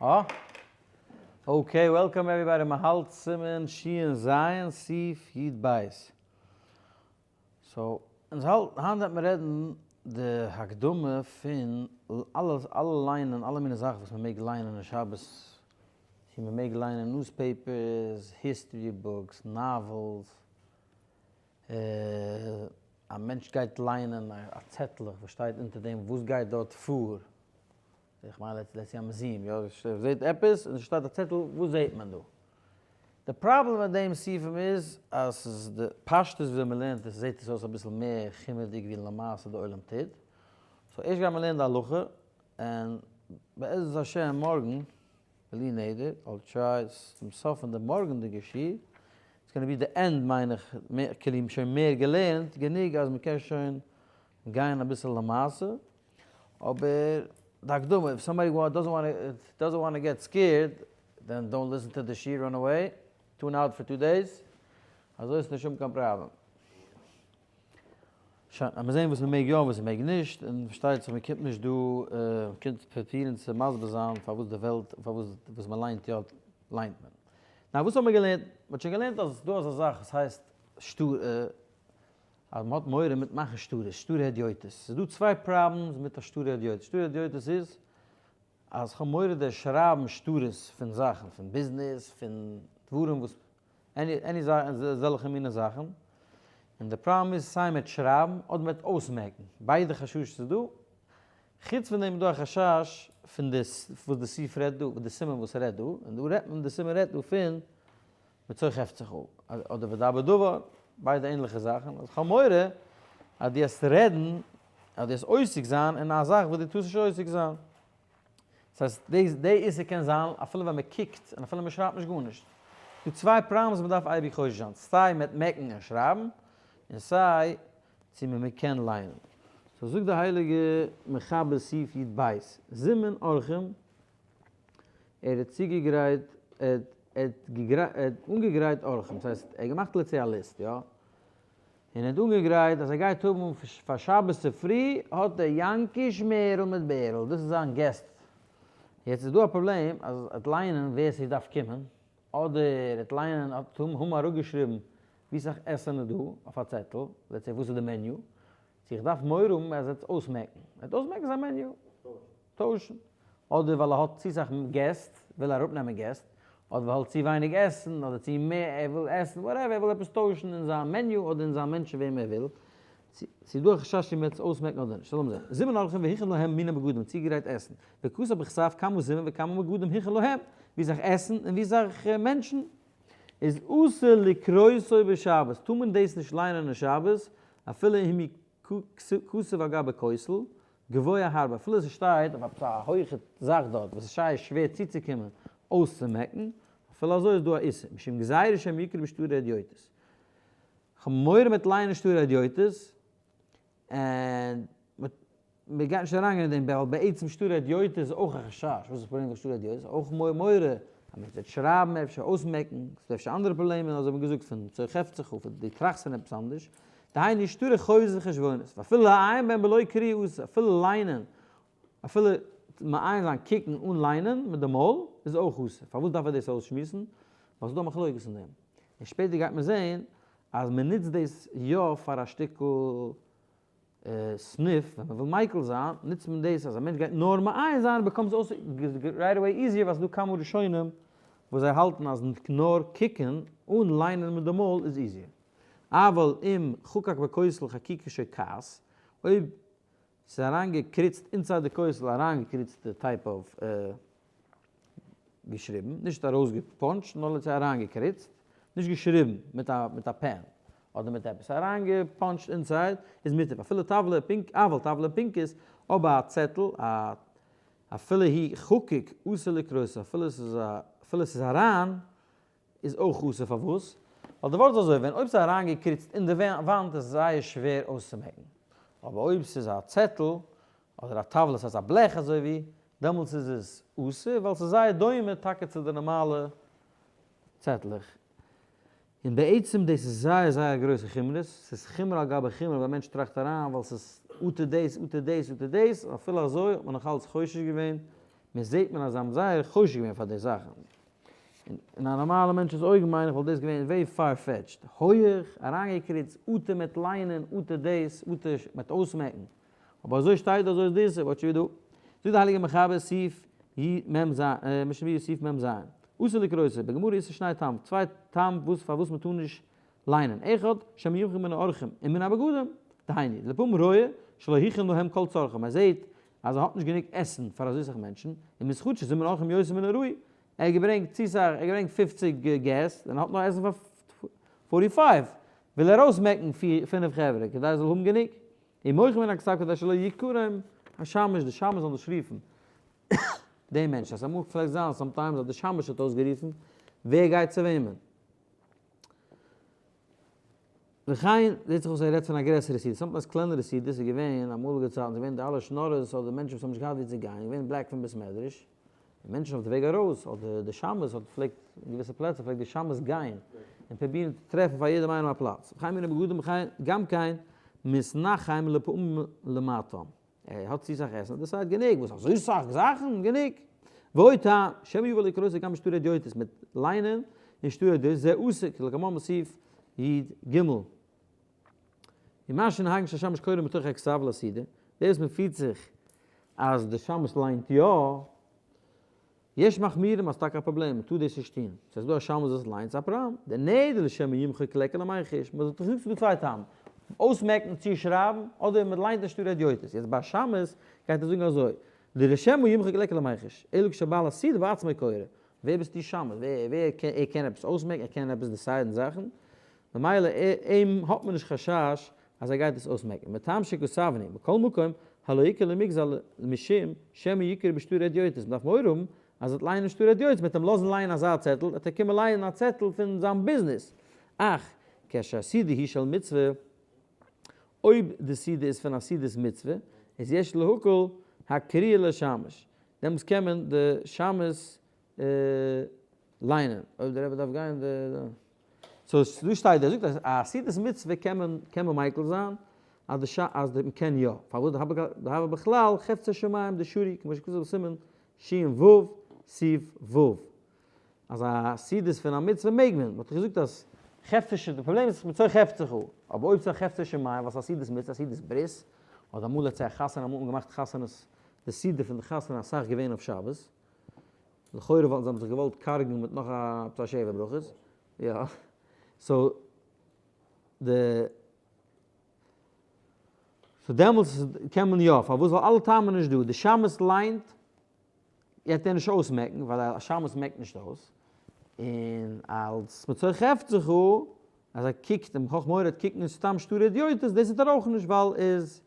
אה? Okay, welcome everybody, מען האלט סימן שין זיין סעיף יוד בית. So, אונז האלט, היינט וועט מען רעדן די הקדמה פון אלע אלע ליינען, אלע מיני זאכן וואס מען מעג ליינען אין שבת, צו מען מעג ליינען newspapers, history books, novels, א מענטש גייט ליינען א צעטלעך וואס שטייט אונטער דעם וואס גייט דארט פאר, איך מיין let's say א museum, יא, זעט עפעס און עס שטייט א צעטל, וואס זעט מען דא? די פראבלעם מיט דעם סעיפים איז אז ס'איז די פשטות וויאזוי מ'לערנט עס זעט עס אויס אביסל מער חומר'דיג ווי למעשה די עולם טוט, so ערשט גיימער לערנען די הלכה און בעזרת השם מארגן בלי נדר I'll try צום סוף פון די מארגענדיגע שיעור, it's gonna be the end מיין איך, כאילו שוין מער געלערנט גענוג אז מ'קען שוין גיין אביסל למעשה. אבער די הקדמה, if somebody doesn't wanna get scared, then don't listen to the שיעור run away, tune out for two days, אזוי איז נישט האבן קיין פראבלעם. שוין, לאמיר זען וואס מ'מעג יא און וואס מ'מעג נישט, און פארשטייט זיך מ'קומט נישט דא, מ'קומט פרובירן צו מסביר זיין פארוואס די וועלט, פארוואס וואס מ'ליינט יא ליינט מען. נאר וואס האבן מיר געלערנט? מ'האט שוין געלערנט אז ס'איז דא אזא זאך וואס הייסט שטר אז מ'האט מורא מיט מאכן שטרות, שטרי הדיוטות. ס'איז דא צוויי problems מיט א שטרי הדיוטות. שטרי הדיוטות איז אז כ'האב מורא די שרייבן שטרות פון זאכן, פון ביזנעס, פון דברים וואס, any any אזעלכע מיני זאכן. און די פראבלעם איז סיי מיט שרייבן אדער מיט אויסמעקן. ביידע חששות איז דא. חוץ פון דעם איז דא א חשש פון די וואס די סעיף רעדט דא, די סימן וואס רעדט דא, און דא רעדט מען, די סימן רעדט דא פון מצוא חפצך, אדער ודבר דבר, ביידע ענליכע זאכן, אז כ'האב מורא אז דו וועסט רעדן, אז דו וועסט עוסק זיין אין א זאך וואס דו טארסט נישט עוסק זיין. דאס הייסט, די די איסור קען זיין אפילו ווען מען קוקט און אפילו מען שרייבט נישט גארנישט. דא צוויי פראבלעמס מען דארף אייביג חושש זיין, סיי מיט מעקן און שרייבן, און סיי צו מען קען ליינען. so זאגט די הייליגע מחבר סעיף יוד בית, זימן אורחים ער האט צוגעגרייט, ער האט אנגעגרייט אורחים, דאס הייסט ער האט געמאכט let's say א ליסט, יא? און ער האט אנגעגרייט אז ער גייט האבן פאר שבת צופרי האט ער יענקי שמערל מיט בערל, דאס איז זיין געסט. יעצט איז דא א פראבלעם אז ער האט ליינען ווער ס'דארף קומען, אדער ער האט ליינען האט האבן אראפגעשריבן ווי סאך עסען איז דא אויף א צעטל, let's say וואס איז די menu, צו איך דארף מורא האבן אז ער וועט עס אויסמעקן, ער וועט אויסמעקן זיין menu. טוישן. אדער ווייל ער האט צו סאך געסט וויל ער אראפנעמען געסט, אדער ווייל ער האט צו ווייניג עסן, אדער צו מער ער וויל עסן, whatever, ער וויל עפעס טוישן אין זיין menu אדער אין זיין מענטשן וועם ער וויל, צו איז דא א חשש צו מ'וועט עס אויסמעקן אדער נישט, לאמיר זען. זימן אורחים והכין להם מיני מגדים, צוגעגרייט עסן, וכתב בכתב כמה זימן וכמה מגדים הכין להם, ווי סאך עסן און ווי סאך מענטשן. איז אסור לקרותו בשבת, טאר מען דאס נישט ליינען אין שבת, אפילו אם הוא כתוב על גבי כותל, גבוה הרבה, אפילו עס שטייט אויף עפעס א הויכע זאך דארט וואס איז שייך שווער צוצוקומען אויסצומעקן, אפילו אזוי איז דא א איסור, משום גזירה שמא יקרא בשטרי הדיוטות. כ'האב מורא מיט לייענען שטרי הדיוטות, און מען גייט נישט אריינגיין אין דעם ווייל בעצם שטרי הדיוטות איז אויך א חשש, וואס איז פראבלעם פון שטרי הדיוטות? אויך מורא אז מען וועט שרייבן אפשר אויסמעקן, ס'איז דא אפשר אנדערע פראבלעמען אזוי האט מען געזאגט פון צו חפצך, פון דו טראכסט פון עפעס אנדערש, דהיינו שטרי חוזה וחשבונות, ואפילו לעיין בהם בלא קריאה אסור, אפילו ליינען, אפילו מעיין זיין קוקן אן ליינען מיט די מויל איז אויך אסור, פארוואס דארף ער דאס אויסשמועסן? ווייל ס'איז דא מחלוקת אין דעם, און שפעטער גייט מען זען אז מען נוצט דאס יא פאר א שטיקל sniff, ווען מען וויל מיקל זיין נוצט מען דאס אז א מענטש גייט נאר מעיין זיין becomes אויס right away easier ווייל ס'איז דא כמה ראשונים וואס זיי האלטן אז נאר קוקן אן ליינען מיט די מויל איז easier. אבל אם חקק בכותל חקיקה שוקעת, אויב ס'איז אריינגעקריצט inside די כותל אריינגעקריצטע type of געשריבן, נישט ארויסגעפאנטשט נאר let's say אריינגעקריצט, נישט געשריבן מיט א מיט א פען אדער מיט עפעס, אריינגעפאנטשט inside איז מותר, אפילו טבלא פינק אבל טבלא פנקס, אבער א צעטל א אפילו הוא חקוק אסור לקרותו אפילו ס'איז א אפילו ס'איז אריין איז אויך אסור פארוואס? ווייל די ווארט איז אזוי ווען אויב ס'איז אריינגעקריצט אין די וואנט איז עס זייער שווער אויסצומעקן, אבער אויב ס'איז א צעטל אדער א טבלא ס'הייסט א בלעך אזוי ווי, דעמאלטס איז עס אסור ווייל ס'איז זייער דומה טאקע צו די נארמאלע צעטלעך. און בעצם דאס איז זייער זייער גרויסע חומרות, ס'איז חומרא על גבי חומרא ווען א מענטש טראכט אריין ווייל ס'איז אטע דאס אטע דאס אטע דאס, אפילו אזוי האט מען נאך אלץ חושש געווען. מען זעט מען אז זיי האבן זייער חושש געווען פאר די זאכן. אין א נארמאלע מענטש'ס אויגן מיין איך וואלט דאס געווען וועי far fetched. הויעך, אריינגעקריצט, אטע מיט ליינען, אטע דאס, אטע מיט אויסמעקן. אבער אזוי שטייט אזוי איז דאס, what should we do? זאגט די הייליגע מחבר סעיף י מ ז, משנה ברורה סעיף מ ז, אסור לקרותו, בגמרא איז שני טעם, צוויי טעם וואס פארוואס מען טאר נישט ליינען, אחד, שמא ימחק מן האורחים ומן הבגדים, דהיינו, לפעמים רואה שלא הכין להם כל צרכם, ער זעט אז ער האט נישט גענוג עסן פאר אזוי סאך מענטשן, און מזכות שזימן אורחים יותר מן הראוי, ער האט געברענגט צו סאך, ער האט געברענגט 50 געסט און האט נאר עסן פאר 45, וויל ער אויסמעקן פינף חברה כדי ער זאל האבן גענוג. און מוחין מן הכתב כדי שלא יקרם השמש, די שמש זאל נישט רופן דעם מענטש, אז אמאל פלעגט זיין sometimes אז די שמש האט אויסגערופן ווער גייט צו וועמען. וכן, זעט זיך אויס ער רעדט פון א גרעסערע סעודה, sometimes קלענערע סעודות איז געווען, אמאליגע צייטן איז געווען די אלע שנארערס אדער מענטשן וואס האבן נישט געהאט ווי צו גיין, געווען black פון בית מדרש, און מענטשן אויף די וועג ארויס, אדער די שמש האט פלעגט, אין געוויסע פלעצער פלעגט די שמש גיין און פרובירן צו טרעפן פאר יעדעם איינעם א פלאץ. וכן מן הבגדים וכן גם כן מתנחם לפעמים למטה. ער האט צו סאך עסן, האט decide גענוג, וואס אזוי סאך זאכן? גענוג. ועוד טעם, שמא יבא לקרותו גם בשטרי הדיוטות, מיט ליינען אין שטרי הדיוטות, זה אסור, כדלקמן בסעיף י ג. ומה שנהגין שהשמש קורא מתוך הכתב לסעודה, דאס וואס מען פירט זיך אז די שמש ליינט יא, יש מחמירים אז טאקע א פראבלעם, מען טאר דאס נישט טון, סאיז דא א שמש וואס ליינט ס'איז א פראבלעם, די נדר לשם ימחק קלעקער למיחש, מען האט דאך געזאגט ס'איז דא צוויי טעמים, אויסמעקן צו שרייבן, אדער מען ליינט נישט שטרי הדיוטות, יעצט ביי שמש גייט ער זאגן אזוי, די לשם ימחק קלעקער למיחש, אלא כשבעל הסעודה בעצמו קורא, ווער ביסטו שמש, ווער, ווער קען, ער קען עפעס אויסמעקן, ער קען עפעס decide ן זאכן, ממילא אים האט מען נישט חשש אז ער גייט עס אויסמעקן, מטעם שכתבנו, מכל מקום, הלא יקר למגזר משום שמא יקרא בשטרי הדיוטות, מ'דארף מורא האבן אז ער וועט לייענען שטרי הדיוטות, מ'וועט אים לאזן לייענען אזא צעטל, וועט ער קומען לייענען א צעטל פון זיין ביזנעס, אך כשהסעודה היא של מצוה, אויב די סעודה איז פון א סעודת מצוה, איז יש להקל הקריאה לשמש, דעמאלטס קען מען די שמש ליינען, אויב די רבי דארף גיין די. so דא שטייט ער זאגט אז א סעודת מצוה קען מען קען מען מיקל זיין אז די אז די מ'קען יא, פארוואס דהוה בכלל חפצי שמים דשרי כמו שכתוב בסימן ש ו סעיף ו אז א סעודת פון א מצוה מעג מען, מ'האט דאך געזאגט אז חפצי ש די פראבלעם איז מצוי חפצך, אבער אויב ס'איז א חפצי שמים ווייל ס'איז א סעודת מצוה א סעודת ברית, אדער אמאל האט זיי א חתונה אמאל האט מען געמאכט חתונות די סעודה פון די חתונה אסאך געווען אויף שבת, לכאורה וואלטן זיי האבן זיך געוואלט קארגן מיט נאך א עפעס א שבע ברכות, יא, so די, so דעמאלטס קען מען יא, פארוואס ווייל אלע טעמים נישט דא, די שמש ליינט גייט ער נישט אויסמעקן ווייל א שמש מעקט נישט אויס, און אלס מצוי חפצך אז ער קוקט און חכם מורד קוקט נישט סתם שטרי הדיוטות, דאס טוט ער אויך נישט ווייל איז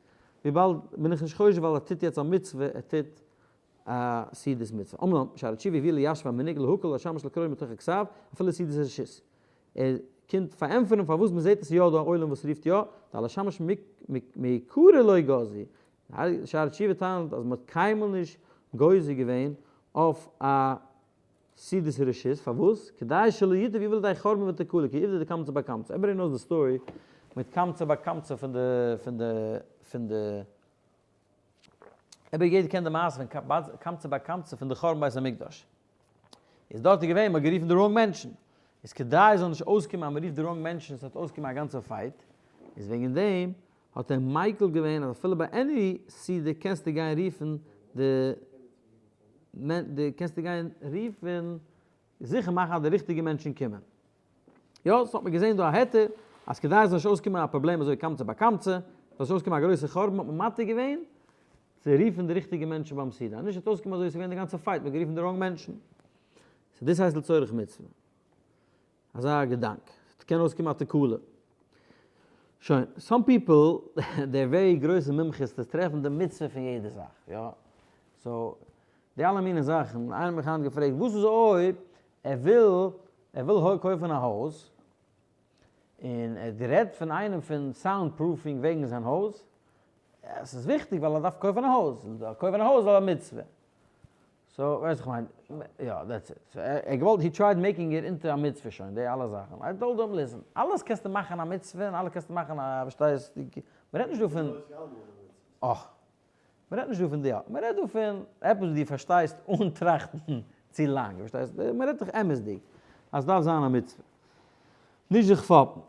וויבאלד בין איך נישט חושד ווייל ער טוט יעצט א מצוה ער טוט א סעודת מצוה. אמנם, שערי תשובה הביא ליישב המנהג להקל השמש לקרוא מתוך הכתב, אפילו סעודת רשות. ער קומט פארענטפערן פארוואס מען זעט עס יא דא א עולם וואס רופט יא, דעל השמש מעיקרא לא גזרו. שערי תשובה טענה'ט אז מען האט קיינמאל נישט גוזר געווען אויף א סעודת רשות, פארוואס? כדי שלא יטוב יבא לידי חורבן ותקלה, כי עובדא דקמצא בר קמצא. Everybody knows the story מיט קמצא בר קמצא פון די פון די פון די אבער יעדער קען די מעשה פון קמצא בר קמצא פון די חורבן בית המקדש. איז דארט איז געווען מ'האט גערופן די wrong מענטשן. איז כדי עס זאל נישט אויסקומען אז מ'רופט די wrong מענטשן עס וועט אויסקומען א גאנצע fight, איז וועגן דעם האט ער מיקל געווען אז אפילו ביי any סעודה קענסטו גיין רופן די די קענסטו גיין רופן זיכער מאכן אז די ריכטיגע מענטשן קומען. יא, ס'האט מען געזען דא א היתר, אז כדי עס זאל נישט אויסקומען א פראבלעם אזוי קמצא בר קמצא, זאל נישט אויסקומען א גרויסע חורבן האט מען מתיר געווען צו רופן די ריכטיגע מענטשן ביים סעודה, אז נישט וועט אויסקומען אזוי ווי ס'איז געווען די גאנצע fight, מ'האט גערופן די wrong מענטשן. so דאס הייסט לצורך מצוה. אזא געדאנק. ס'קען אויסקומען א תקלה. שוין, some people, they're very גרויסע מומחים צו טרעפן די מצוה פון יעדע זאך, יא. so, די אלע מיני זאכן, איינער האט מיך היינט געפרעגט, וואס איז אויב ער וויל ער וויל קויפן א הויז, און ער האט גערעדט פון איינעם פון sound proofing וועגן זיין הויז, עס איז וויכטיג ווייל ער דארף קויפן א הויז, קויפן א הויז איז א מצוה. so ווייסט איך מיין, יא that's it. so ער האט געוואלט, he tried making it into א מצוה שוין, די אלע זאכן. I told him listen, אלעס קענסטו מאכן א מצוה און אלעס קענסטו מאכן א, פארשטייסט, מ'רעדט נישט דא פון. אה. מ'רעדט נישט דא פון די, מ'רעדט דא פון עפעס וואס דו פארשטייסט אן טראכטן צו לאנג, פארשטייסט? מ'רעדט דאך אמת'דיג אז ס'דארף זיין א מצוה. נישט זיך פאפן.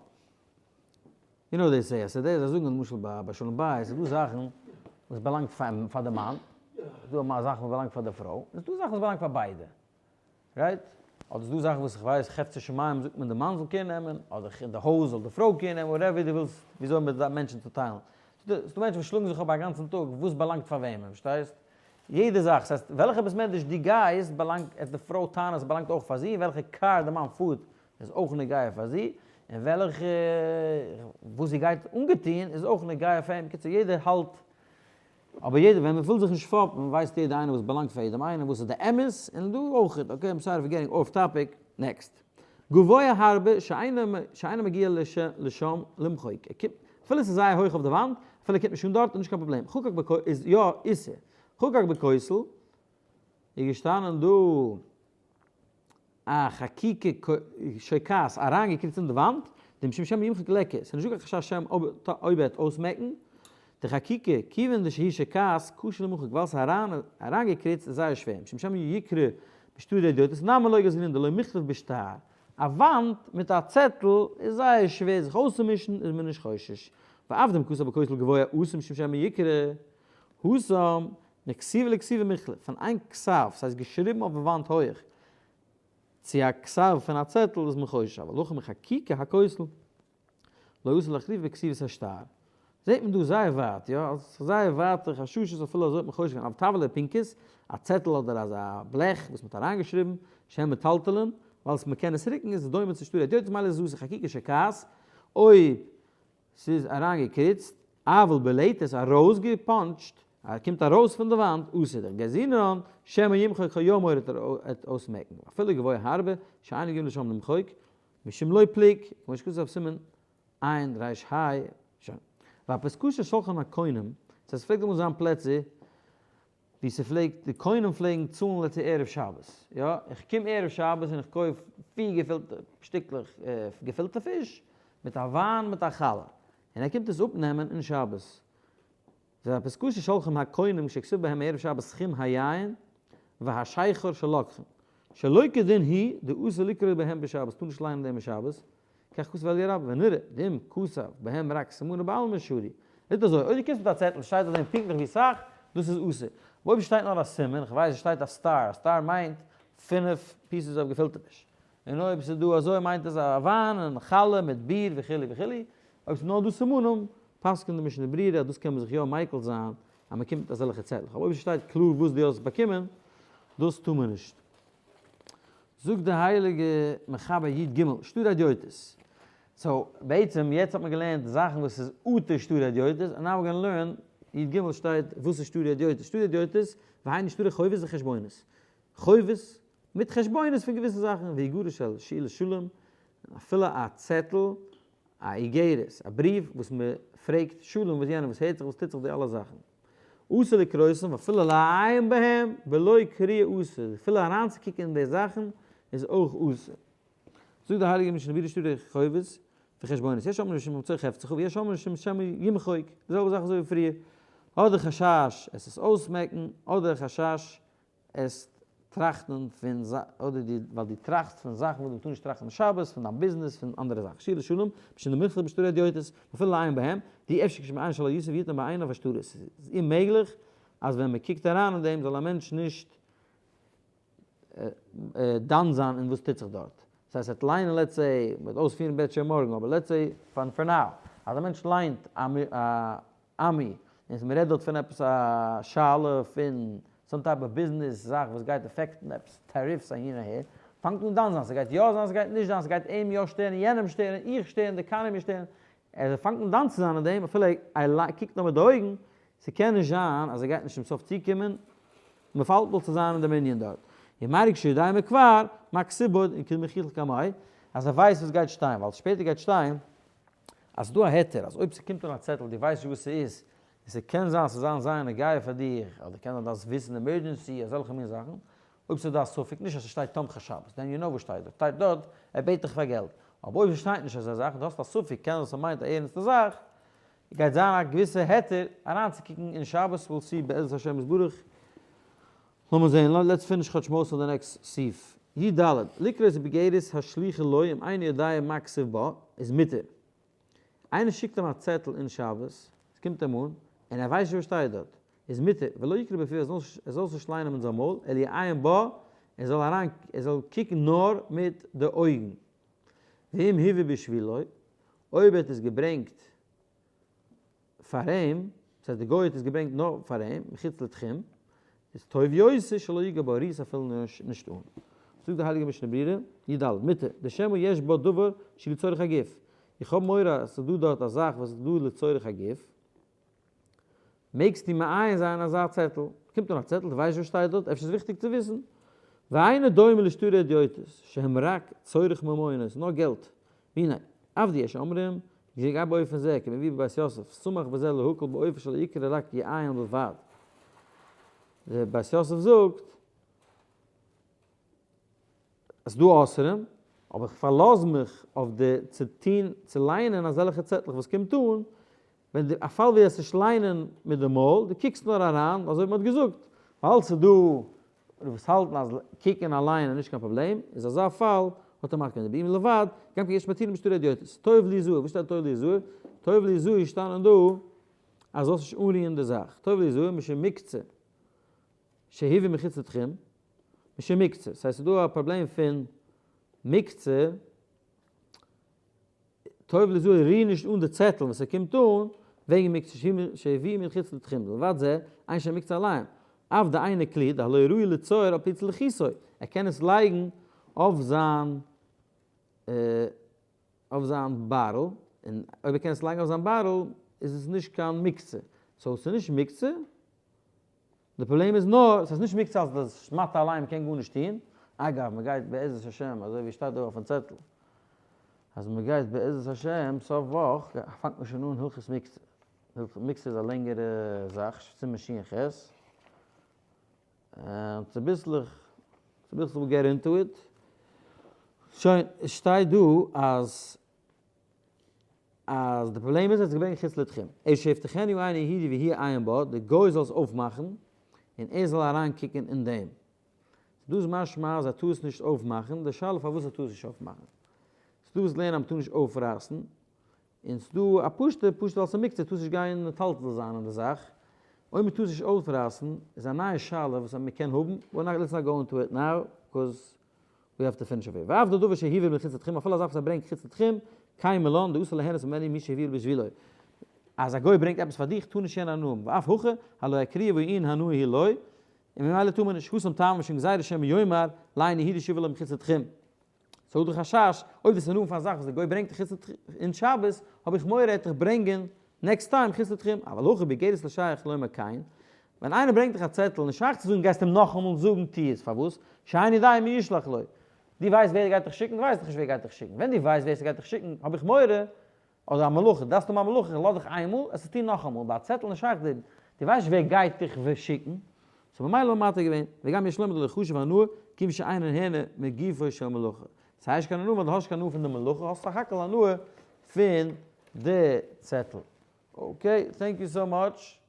יו נאו דעי סעי, אז ס'דא, זיי זאגן למשל ביי שלום בית איז דא זאכן וואס באלאנגט פאר די מאן, איז דא זאכן וואס באלאנגט פאר די פרוי, און ס'דא זאכן וואס באלאנגט פאר ביידע. right? אדער ס'דא זאכן וואס איך ווייס חפצי שמים זאגט מען די מאן זאל care נעמען, אדער אין די הויז זאל די פרוי care נעמען, whatever דו ווילסט וויאזוי מען דארף מענטשן צוטיילן. ס'דא מענטשן וואס שלאגן זיך אפ א גאנצן טאג וואס באלאנגט פאר וועמען, פארשטייסט? יעדע זאך, ס'הייסט וועלכע בית מדרש דו גייסט באלאנגט, עס די פרוי טענה'ט ס'באלאנגט אויך פאר זי, און וועלכע קאר די מאן פארט איז אויך נוגע פאר זי, און וועלכע וואס זי גייט אנגעטון איז אויך נוגע פאר אים, בקיצור יעדער האלט אבער יעדער, ווען מ'וויל זיך נישט פאפן, ווייסט יעדער איינער וואס באלאנגט פאר יעדעם איינעם, וואס איז די אמת, און דא אויכעט, okay, I'm sorry for getting off topic, next. גבוה הרבה שאינו מגיע לשם למחוק, ער קומט, אפילו ס'איז זייער הויך אויף די וואנט, אפילו ער קומט נישט אן דארט איז נישט קיין פראבלעם, חקק בכותל איז יא איסור, חקק בכותל איז געשטאנען דא. א חקיקה שוקעת אריינגעקריצט אין די וואנט, דמשום שמא ימחוק ליכא, ס'איז נישטא קיין חשש שמא אויב ער וועט אויסמעקן, די חקיקה, כיוון דשהיא שוקעת קשה למחוק ווייל ס'איז אריינגעקריצט איז זייער שווער, משום שמא יקרא בשטרי הדיוטות נמי לא גזרינן דלא מיכתב בשטר, א וואנט מיט א צעטל איז זייער שווער זיך אויסצומישן איז מען נישט חושש, ואף דמכתב בכותל גבוה אסור משום שמא יקרא התם מכתיבה לכתיבה מיחלף, פון איין כתב, ס'הייסט געשריבן אויפן וואנט הויעך, צו א כתב פון א צעטל איז מען חושש, אבל הכא מחקיקה הכותל, לא אסור לאחלופי בכתיבת השטר. זעט מען דא זייער ווייט, יא, אז ס'איז זייער ווייטע חששות אפילו אזוי האט מען חושש געווען, אבל טבלא ופנקס, א צעטל אדער אזא בלעך וואס מ'האט אריינגעשריבן, שהן מטלטלין, ווייל מ'קען עס רוקן איז עס דומה צו שטרי הדיוטות מילא איז עס אסור חקיקה שוקעת, אויב ס'איז אריינגעקריצט, אבל בולטת ארויסגעפאנטשט, קומט ארויס פון די וואנט, אסור דגזרינן, שמא ימחוק יא מורא עט אויסמעקן, אפילו גבוה הרבה, שאין מגיעים לשם למחוק, משום לא פלוג, כמו שכתוב סימן עיין ריש היי, שוין. והפסקה שולחן הקונים, ס'הייסט ס'פלעגט אמאל זיין פלעצער ווי ס'פלעגט, די קונים פלעגן צאלן לעצטע ערב שבת, יא, איך קום ערב שבת און איך קויף פיר געפילטע שטיקלעך געפילטע פיש, מיט א וויין מיט א חלה, און ער קומט עס אפנעמען אין שבת. והפסקה ששולחים הקונים שכתוב בהם ערב שבת סכום היין והשיכר שלוקחים, שלא כדין הוא דאסור לקרוא בהם בשבת, טאר נישט ליינען דעם אין שבת, כך כתב אלי' רבה, ונראה דאם כתב בהם רק סימנא בעלמא שרי. זאגט אזוי, אויב דו קומסט מיט א צעטל שטייט אויף דעם פונקטליך ווי סאך, דאס איז אסור. אבער אויב שטייט נאר א סימן, כ'ווייס עס שטייט א star, א star מיינט פינף pieces of געפילטע פיש. און אויב ס'איז דא אזוי מיינט עס א וויין און חלה מיט ביר וכו' וכו'. אויב ס'איז נאר דא סימנים, פסק'נט די משנה ברורה אז דאס קען מען זיך יא מיקל זיין אז מ'קומט מיט אזעלכע צעטלעך. אבער אויב ס'שטייט קלאר וואס דו האסט באקומען, דאס טאר מען נישט. זאגט די הייליגע מחבר י ג, שטרי הדיוטות. so בעצם יעצט האט מען געלערנט זאכן וואס איז אטו שטרי הדיוטות, and now we're gonna learn י ג שטייט וואס איז שטרי הדיוטות. שטרי הדיוטות, והיינו שטרי חובות וחשבונות. חובות מיט חשבונות פון געוויסע זאכן, ואיגרות של שאילת שלום, אפילו א צעטל, א איגרת, א בריוו וואס מען פרעגט שלום וואס יענער וואס הערט זיך וואס טוט זיך די אלע זאכן. אסור לקרותם ואפילו לעיין בהם בלא קריאה אסור, אפילו אריינצוקוקן אין די זאכן איז אויך אסור. זאגט די הייליגע משנה ברורה שטרי חובות וחשבונות, יש אומרים משום ממצוא חפצך ויש אומרים משום שמא ימחוק, די זעלבע זאך אזוי ווי פריער, אדער חשש עס איז אויסמעקן, אדער חשש עס טראכטן פון אדער די ווייל דו טראכסט פון זאכן וואס דו טאר נישט טראכטן שבת, פון דיין ביזנעס, פון אנדערע זאכן. שאילת שלום, משום דמיכלל בשטרי הדיוטות, ואפילו לעיין בהם, דאי אפשר כשמעיין שלא יוסיף יתן בעיניו השטרות. ס'איז אוממעגליך אז ווען מען קוקט אריין אין דעם זאל א מענטש נישט דן זיין אין וואס טוט זיך דארט. דאס הייסט ער וועט ליינען let's say, מ'וועט אויספירן בעזהשי"ת מארגן, אבער let's say פאר for now, אז א מענטש ליינט א עמי, און מ'רעדט דארט פון עפעס א שאלה פון some type of ביזנעס זאך וואס גייט עפעקטן עפעס tariffs אהין אהער, פאנגט אן דן זיין, ס'גייט יא זיין ס'גייט נישט זיין, ס'גייט אים יא שטערן יענעם שטערן, איך שטערן, די economy שטערן, ער פאנגט אן דן צו זיין אין דעם אפילו ער קוקט נאר מיט די אויגן, ס'קען נישט זיין אז ער גייט נישט צום סוף צוקומען מפלפל צו זיין אין דעם ענין דארט. ומרק שיודע מכבר, מה כתיב בו און כדמוכיח לקמיה, אז ער ווייסט וואס גייט שטיין, ווייל שפעטער גייט שטיין אז ס'דא א היתר אז אויב ס'קומט אן א צעטל דו ווייסט נישט וואס ס'איז, און ס'קען זיין ס'זאל זיין זייער נוגע פאר דיר, אדער קען זיין דארפסט וויסן emergency אזעלכע מין זאכן, אויב ס'איז דא א ספק, נישט אז ס'שטייט תומכי שבת, then you know וואס שטייט דארט, שטייט דארט ער בעט דיך פאר געלט, אבער אויב ס'שטייט נישט אזא זאך און דו האסט א ספק קען זיין ס'מיינט א ערנסטע זאך. גייט זיין א געוויסע היתר אריינצוקוקן אין שבת, we'll see בעזרת השם יתברך. לאמיר זעהן, let's finish כאטש most of the next סעיף. י ד, לקרות באיגרת השלוחה לו אם אינו יודע מה כתוב בה, איז מותר. איינער שיקט אים א צעטל אין שבת, עס קומט אים אן, און ער ווייסט נישט וואס שטייט דארט, איז מותר, ולא יקרא בפיו, ער זאל עס נישט ליינען מיט זיין מויל, אלא יעיין בה, ער זאל אריין, ער זאל קוקן נאר מיט די אויגן. ואם הביא בשבילו, אויב ער האט עס געברענגט פאר אים, דאס הייסט די גוי האט עס געברענגט נאר פאר אים, מחוץ לתחום, איז טוב יותר שלא יגע בה, ריר עס אפילו נישט אן. זאגט די הייליגע משנה ברורה, י ד, מותר, דשמא יש בה דבר שהוא לצורך הגוף, איך האב מורא אז ס'איז דא דארט א זאך וואס איז דא לצורך הגוף, מעגסטו מעיין זיין אזא צעטל, קומט אן א צעטל, דו ווייסט וואס שטייט דארט, אפשר איז וויכטיג צו וויסן. ואינו דומה לשטרי הדיוטות, שהם רק צורך ממונות, נאר געלט. והנה, אף דיש אומרים, געגע באופן זה, כמביא בבית יוסף, סמך בזה להקל באופן שלא יקרא רק יעיין בלבד. דער בית יוסף זאגט, אז ס'דא אוסרים, אבער איך פארלאז מיך אויף די צו טון, צו ליינען אזעלכע צעטלעך וואס קומט אן, ווען די, א פאל ווי עס נישט ליינען מיט די מויל, דו קוקסט נאר אריין, אזוי ווי מ'האט געזאגט, ווייל ס'איז דא וואס האלטן אז קוקן אליין איז נישט קיין פראבלעם, איז אזא פאל האט ער מתקן געווען, באם לבד, גם כי יש מתירים בשטרי הדיוטות, טוב ליזהר, וואס שטייט טוב ליזהר? טוב ליזהר איז געשטאנען דא אז זאלסט נישט אנרירן די זאך, טוב ליזהר משום מוקצה שהביא מחוץ לתחום, משום מוקצה, ס'הייסט ס'איז דא א פראבלעם פון מוקצה, טוב ליזהר ריר נישט אן די צעטל וואס ער קומט אן, וועגן מוקצה שהביא מחוץ לתחום, לבד זה, אין שם מוקצה עליהם, אף דאינו כלי דהלא ראוי לצור על פי צלוחיתו, ער קען עס לייגן אויף זיין אויף זיין בארל, און אויב ער קען עס לייגן אויף זיין בארל איז עס נישט קיין מוקצה, so עס איז נישט מוקצה, די פראבלעם איז נאר, ס'איז נישט מוקצה אז די שמאטע אליין קען גארנישט טון, אגב מ'גייט בעזרת השם אזוי ווי שטייט דא אויפן צעטל, אז מ'גייט בעזרת השם סוף וואך פאנגט מען שוין אן הלכות מוקצה, הלכות מוקצה איז א לענגערע זאך, סימן ש"ח, און צוביסלעך צוביסלעך we'll get into it, שוין, עס שטייט דא אז אז די פראבלעם איז אז עס איז געווען חוץ לתחום. אלא שיפתחנה אינו יהודי והוא יעיין בה, די גוי זאל עס אויפמאכן און ער זאל אריינקוקן אין דעם. דא איז משמע אז ער טאר עס נישט אויפמאכן, די שאלה פארוואס ער טאר עס נישט אויפמאכן. ס'דא וואס לערנען אז מ'טאר נישט אויפרייסן, און ס'דא א פשוטע פשוט ווייל ס'איז מוקצה טארסט נישט גיין מטלטל זיין אין די זאך. אויב מ'טאר עס נישט אויפרייסן איז א נייע שאלה וואס מ'קען האבן, let's not go into it now, because we have to finish אויף ואף דדבר שהביא מחוץ לתחום, אפילו א זאך וואס ער ברענגט חוץ לתחום, קיימא לן, דאסור ליהנות ממנו מי שהביאו בשבילו. אז א גוי ברענגט עפעס פאר דיך, טאר נישט יענער הנאה האבן, ואף הכא, הלא הקריאה והעיון הנאה היא לו, און ממילא טאר מען נישט, התם טעמא משום גזירה שמא יאמר, לאינו יהודי שהביא לו מחוץ לתחום. ס'איז דא חשש, אויב וועסטו הנאה האבן פון א זאך וואס דער גוי ברענגט דיך חוץ אין שבת, האב איך מורא ער וועט דיך ברענגען next time חוץ לתחום, אבל הכא באיגרת לא שייך לומר כן, ווען איינער ברענגט דיך א צעטל, נישט שייך צו זאגן גייסט אים נאכאמאל זאגן טו עס, פארוואס? שאינו יודע מי ישלח לו. דו ווייסט ווער גייט דיך שיקן? דו ווייסט דאך נישט ווער גייט דיך שיקן. ווען דו ווייסט ווער ס'גייט דיך שיקן, האב איך מורא, אדער א מלאכה, דארפסט האבן א מלאכה, איך לאז דיך איינמאל, עס איז טון נאכאמאל, ביי א צעטל נישט שייך די, דו ווייסט נישט ווער גייט דיך שיקן, so ממילא האט מען מתיר געווען, וגם יש לומר דלא חשיב הנאה, כיוון שאינו נהנה מגופו של מלאכה. ס'הייסט נישט קיין הנאה ווייל דו האסט נישט קיין הנאה פון די מלאכה, האסט סך הכל הנאה פון די צעטל. okay, thank you so much.